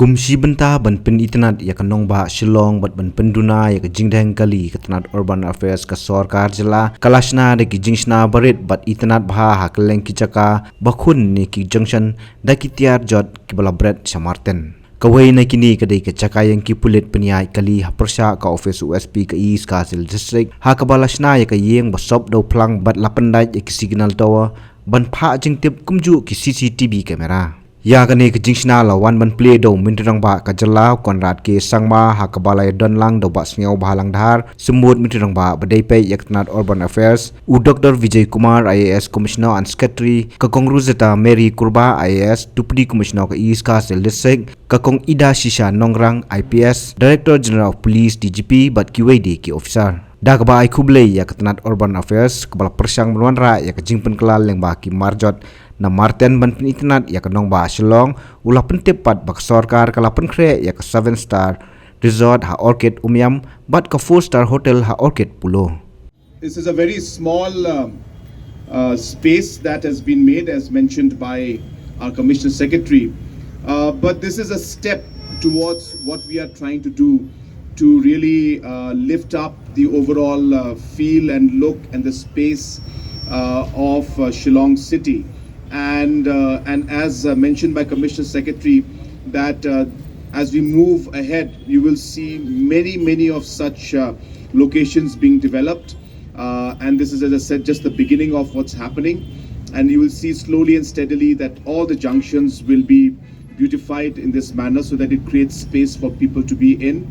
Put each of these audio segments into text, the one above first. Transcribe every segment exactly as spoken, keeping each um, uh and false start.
Kum shi bynta ban pynitynnad ïa ka nongbah Shillong bad ban pynduna ïa ka jingdheng kali, ka tnat Urban Affairs ka sorkar jylla ka la shna da ki jingshna barit bad itynnad bha ha kylleng ki jaka ba khun ne ki junction da ki tiar jot kiba la bret sha Marten. Kawei na kine ka dei ka jaka ïeng ki pulit pynïaid kali ha pyrshah ka office u S P ka East Khasi Hills District, ha kaba la shna ïa ka ïing ba sop da u phlang bad la pyndait ïa ki signal tower ban phah jingtip kumjuh ki C C T V camera. Ïa kane ka jingshna la wan ban plie da u Myntri Rangbah ka jylla u Conrad K Sangma, ha kaba la ïadon lang da u Bah Sniawbhalang Dhar, Symbud Myntri Rangbah ba dei peit ïa ka tnat Urban Affairs, u Doctor Vijay Kumar, I A S Commissioner and Secretary, ka Kong Rosetta Mary Kurbah, I A S, Deputy Commissioner ka East Khasi Hills District, ka Kong Ida Shisha Nongrang, I P S, Director General of Police, D G P, bad kiwei de ki officer. Da kaba ai khublei ïa ka tnat Urban Affairs kaba la pyrshang ban wanrah ïa ka jingpynkylla lyngba ki marjot na Marten ban pynitynnad ïa ka nongbah Shillong, u la pyntip pat ba ka sorkar ka la pynkhreh ïa ka seven star resort ha Orchid Umiam bad ka four star hotel ha Orchid Polo. This is a very small, um, uh, space that has been made, as mentioned by our Commissioner Secretary. Uh, but this is a step towards what we are trying to do to really, uh, lift up the overall, uh, feel and look and the space, uh, of, uh, Shillong city. And, uh, and as, uh, mentioned by Commissioner Secretary, that, uh, as we move ahead, you will see many, many of such, uh, locations being developed. Uh, and this is, as I said, just the beginning of what's happening. And you will see slowly and steadily that all the junctions will be beautified in this manner so that it creates space for people to be in.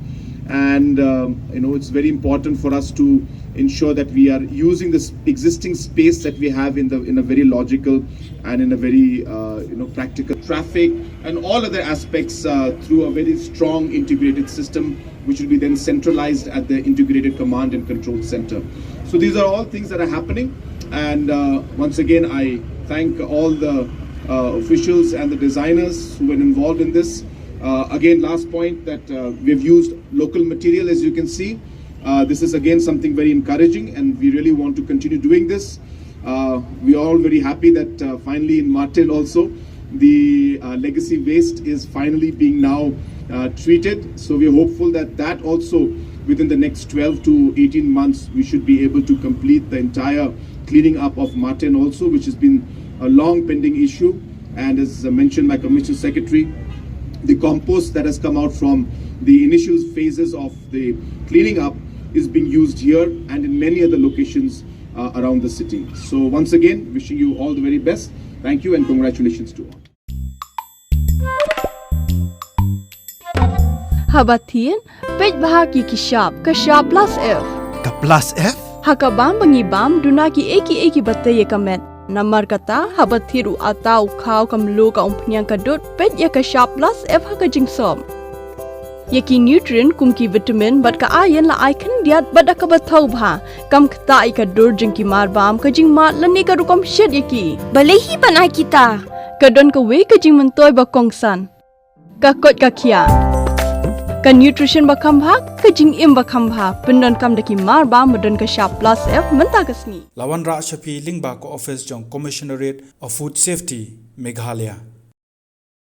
And, um, you know, it's very important for us to ensure that we are using this existing space that we have in the, in a very logical and in a very, uh, you know, practical traffic and all other aspects, uh, through a very strong integrated system, which will be then centralized at the Integrated Command and Control Center. So these are all things that are happening. And, uh, once again, I thank all the, uh, officials and the designers who were involved in this. Uh, again, last point that, uh, we've used local material, as you can see. Uh, this is again something very encouraging, and we really want to continue doing this. Uh, we are all very happy that, uh, finally in Marten also, the, uh, legacy waste is finally being now, uh, treated. So we are hopeful that that also, within the next twelve to eighteen months, we should be able to complete the entire cleaning up of Marten also, which has been a long pending issue. And as, uh, mentioned by Commissioner Secretary, the compost that has come out from the initial phases of the cleaning up is being used here and in many other locations, uh, around the city. So once again, wishing you all the very best. Thank you and congratulations to all. Haba thied, peit bha ki ki shap, ka shap plus F. Ka plus F? Ha ka bam ba ngi bam, duna ki ei ki ei kiba tei ïa ka met. Namar kata, haba thied u atta, u khaw, ka mluh, ka umphniang, ka dud, peit ïa ka shap plus F ha ka jingsop. Ïa ki nutrient kum ki vitamin bad ka iron la ai khyndiat bad da kaba thaw bha. Kam ktah ïa ka dur jong ki mar bam, ka jingmad lane ka rukom shet ïa ki. Balei hi ban ai kita? Ka don kawei ka jingmyntoi ba kongsan. Ka koit ka khiah. Ka nutrition ba kham bha, ka jingim ba kham bha. Pyndonkam da ki mar bam ba don ka shap plus F mynta ka sngi. La wanrah sha phi lyngba ka office jong Commissionerate of Food Safety, Meghalaya.